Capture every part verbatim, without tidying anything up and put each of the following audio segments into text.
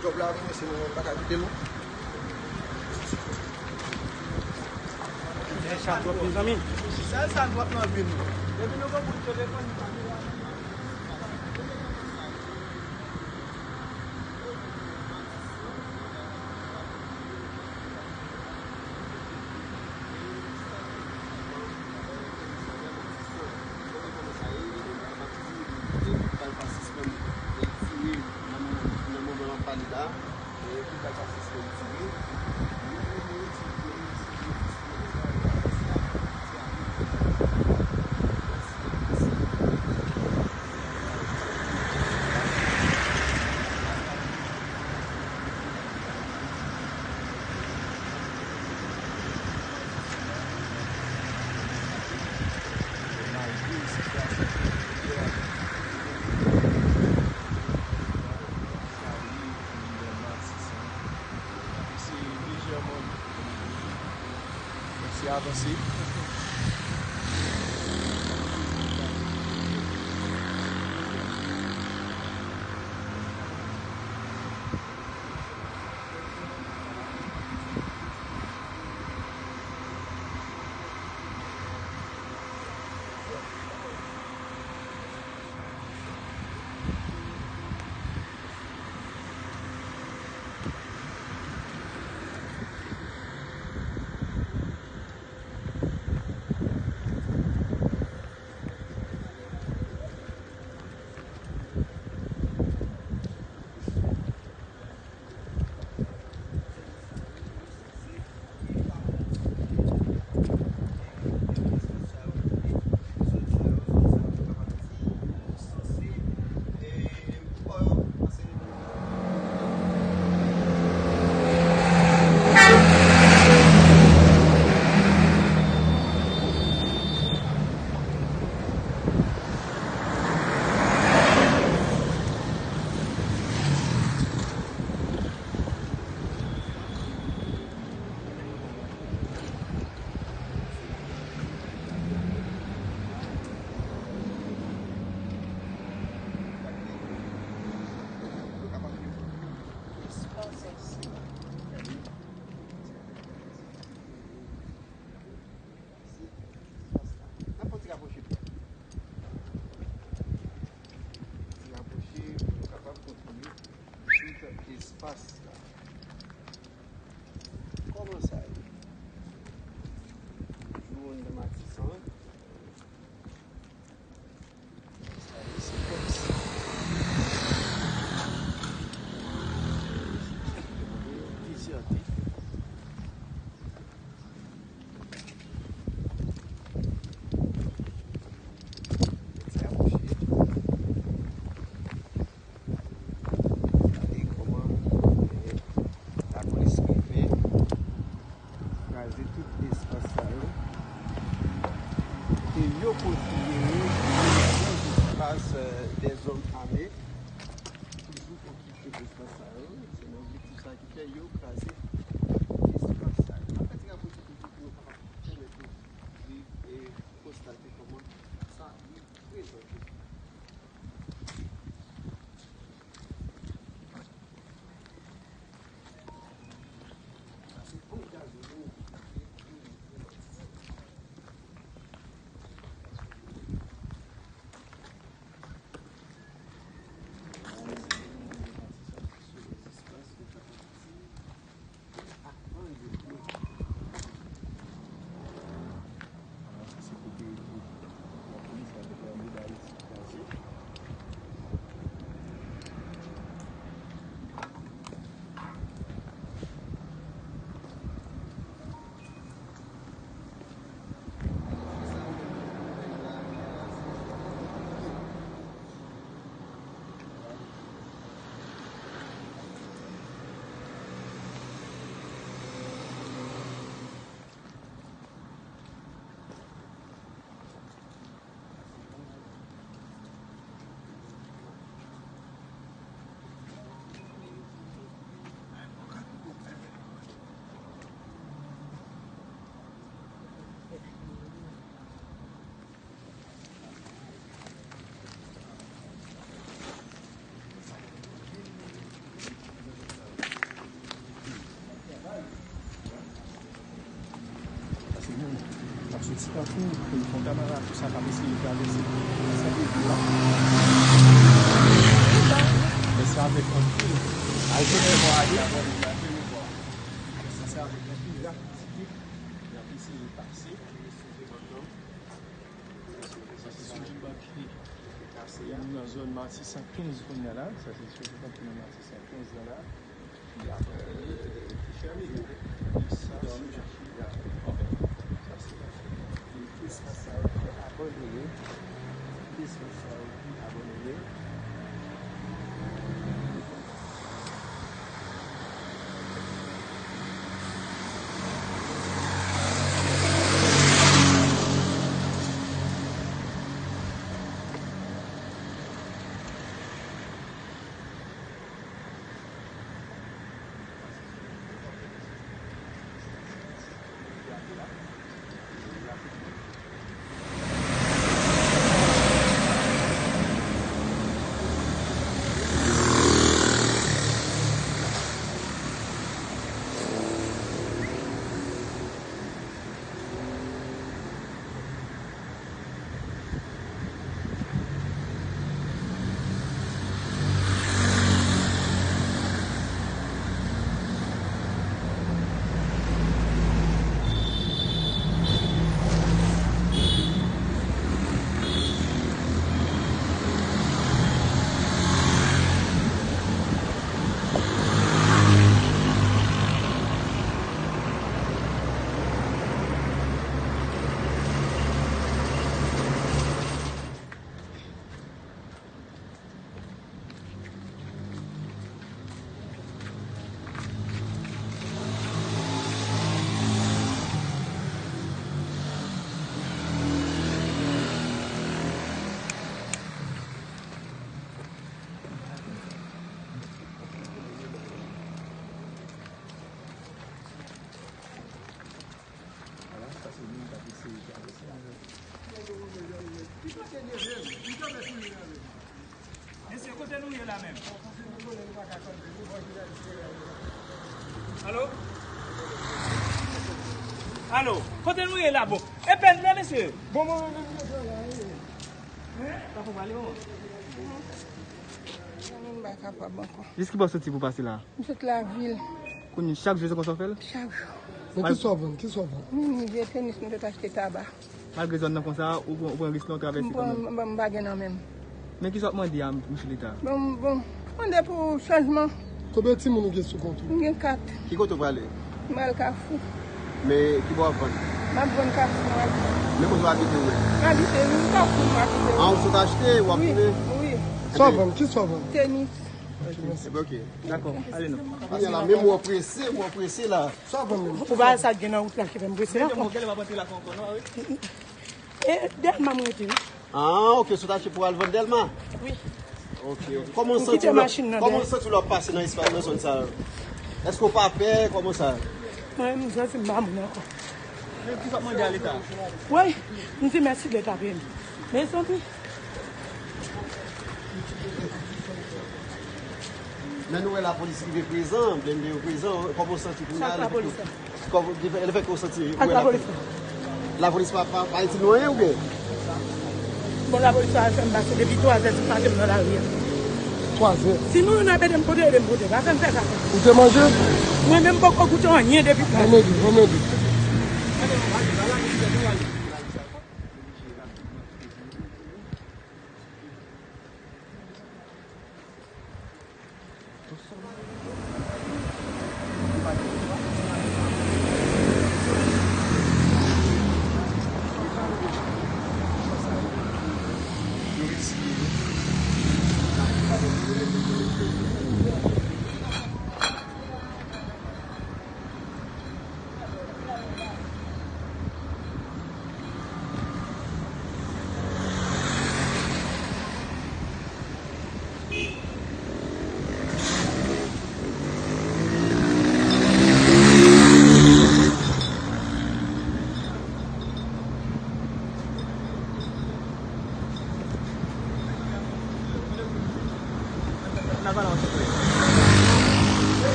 Djòb la kòmanse, nou pa ka kite l non. Sèl sa dwòp, mezanmi. Sèl sa dwòp nan vi nou. Depi nou gen bout telefòn, nou pa gen. Mesye avanse. Yo kraze espas sa yo. N ap fè ti rapwoche toujou pou yo kapab pèmèt nou viv e konstate kòman sa li prezante. Paske moun k ap soti tankou telefòn, kamera, tout sa k ap eseye travèse sa de dlo a. Men se avèk anpil, al jwenn yon bò ale, abòne, al jwenn yon bò ale. Men sa se avèk anpil rapidite y ap eseye pase. Sa se sou Djilbaki. Nou nan zòn Matisan kenz kounye a la. Sa se sou Djilbaki nan Matisan kenz la la. Ki fèmen yo. Sa se, ok. Sa se, espas sa yo ki abandone. Espas sa yo ki abandone. Ala, sa se moun k ap eseye travèse la. Mesye, kote nou ye la menm? Alo? Alo? Kote nou ye la, bon? E pèn vre, mesye? Bon, bon, bon, bon, bon, bon, bon. Hein? Sa fò pale, bon. Zanmi m pa kapab ankò. Jis ki bò w soti pou pase la? M sot lavil. Kounye, chak jou se konsa w fè l? Chak jou. Men kisa w vann? Kisa w vann? Mini, vye tenis, m sot achte taba. Malgre zòn nan konsa, ou pran, ou pran risk lan, ou travèse kanmenm? M pran, m, m pa gen nan men m. Men kisa w ap mande a Michel Leta? Bon, bon, mande pou chanjman. Konbyen timoun ou gen sou kont ou? M gen kat. Ki kote w prale? M al Kafou. Men ki bò w ap vann? M ap vann Kafou, m al. Men kote w abite, wi? M abite, wi, m Kafou, m abite, wi. Ah, ou sot achte, w ap tounen? Wi, wi. Sa w vann? Kisa w vann? Tenis. Ok, mèsi. Ebyen, ok. Dakò, ale non. Kounye a la, menm w prese, w prese la. Sa w vann menm? Ou pa wè sa k gen nan wout la ki fè m prese ankò. Gèlè, gèlè, m ap antre lakay ankò, non, wi. E, Dèlma m rete, wi. Ah, ok, sot achte pou al vann Dèlma? Wi. Ok, ok. Kòman w santi w lè, kòman w santi w lè w ap pase nan espas, nan zòn sa yo? Èske w pa pè? Kòman sa? Mwen menm, m santi m pa moun ankò. Men ki sa w ap mande a Leta? Wi, m di mèsi Leta peye m. Mezanmi. Men nou wè lapolis rive prezan, blende yo prezan, kòman w santi kounye a? Sa k lapolis la? Kòman, lè fè ke w santi... Ak lapolis la. Lapolis pa, pa, pa di nou anyen oubyen? Bon, lapolis pa fè m pase depi twazè di maten m nan lari a. Twazè? Si nou youn ap ede m pote, ede m pote. Pa fè m fè kaka. Ou te manje? Mwen menm poko goute anyen depi twazè. Remedi, remedi.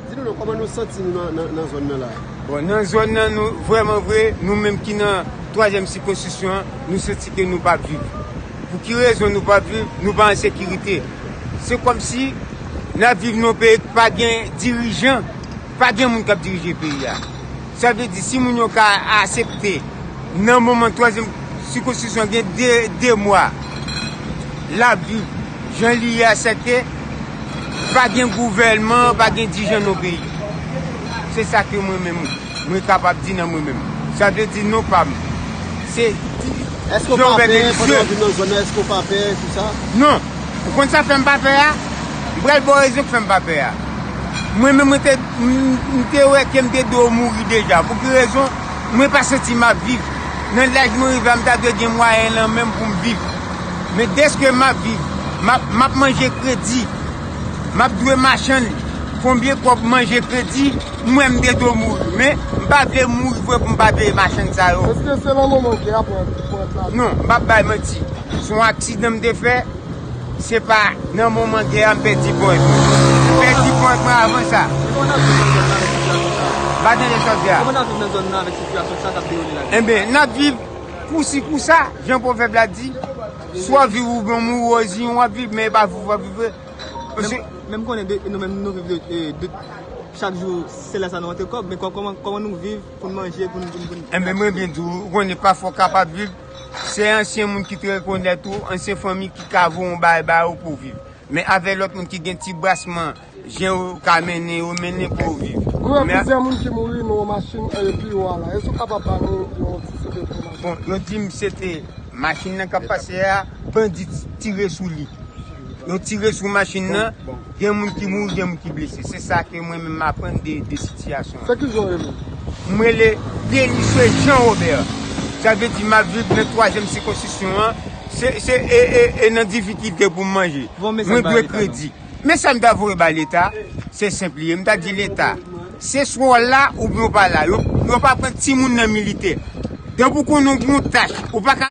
Di nou non, kòman nou santi nou nan, nan, nan zòn nan la? Bon, nan zòn nan, nou, vrèman vre, nou menm ki nan twazyèm sikonskripsyon an, nou santi ke nou p ap viv. Pou ki rezon nou p ap viv? Nou pa an sekirite. Se kòmsi n ap viv nan yon peyi ki pa gen dirijan, pa gen moun k ap dirije peyi a. Sa vle di, si moun yo ka aksepte, nan moman twazyèm sikonstriksyon gen de, de mwa, l ap viv jan li ye a, sèke pa gen gouvènman, pa gen dirijan nan peyi. Se sa ke mwen menm, mwen kapab di nan mwen menm. Sa vle di non pa m. Se... Èske w pa pè pandan w ap viv nan zòn nan? Èske w pa pè, tou sa? Non. Ou konn sa fè m pa pè a? M pral ba w rezon k fè m pa pè a. Mwen menm, mwen te, m, m te wè ke m te dwe mouri deja. Pou ki rezon? Mwen pa santi m ap viv. Nan laj mwen rive a, m ta dwe gen mwayen lan men m pou m viv. Men dèske m ap viv, m ap, m ap manje kredi, m ap dwe machann. Konbyen kòb manje kredi? M wè m te dwe mouri, men m pa vle mouri vre pou m pa peye machann sa yo. Èske se nan moman gè a pou w ap, pou w ap la? Non, m p ap bay manti. Se yon aksidan m te fè, se pa nan moman gè a m pèdi pòz mwen. M pèdi pòz mwen avan sa. M pa tande sa w di a. Kòman n ap viv nan zòn nan avèk sitiyasyon sa k ap dewoule la? Enben, n ap viv kou si kou sa, jan pwovèb la di, swa w viv oubyen w mouri, oziyon w ap viv, men e pa viv w ap viv vre. Men, men m konnen de, nou menm nou viv de, e, de, chak jou, se lè sa nou rantre kòb, men kò-, kòman, kòman nou viv pou n manje, pou n, pou n, pou n... Enben, mwen byen di w, ou konnen pafwa w kapab viv, se ansyen moun ki te rekonèt ou, ansyen fanmi ki ka voye yon bagay ba ou pou w viv. Men avèk lòt moun ki gen ti brasman, jan yo ka mennen yo, mennen pou yo viv. Nou wè plizyè moun ki mouri nan yon machin, e, pi wo a la. Èske w kapab ba nou yon ti sipè enfòmasyon? Bon, yo di m se te machin nan k ap pase a, bandi t-, tire sou li. Yo tire sou machin nan, gen moun ki mouri, gen moun ki blese. Se sa ke mwen menm m aprann de, de sitiyasyon an. Se ki jan w rele? M rele Deliswe Jean Robert. Sa vle di m ap viv nan twazyèm sikonskripsyon an. Se, se, e, e, e nan difikilte pou m manje. Mwen dwe kredi. Men sa m ta voye ba Leta, se senp li ye. M ta di Leta, se swa w la oubyen w pa la. Yo, yo pa pran timoun nan militè. Depi w konnen w gen yon tach, ou pa ka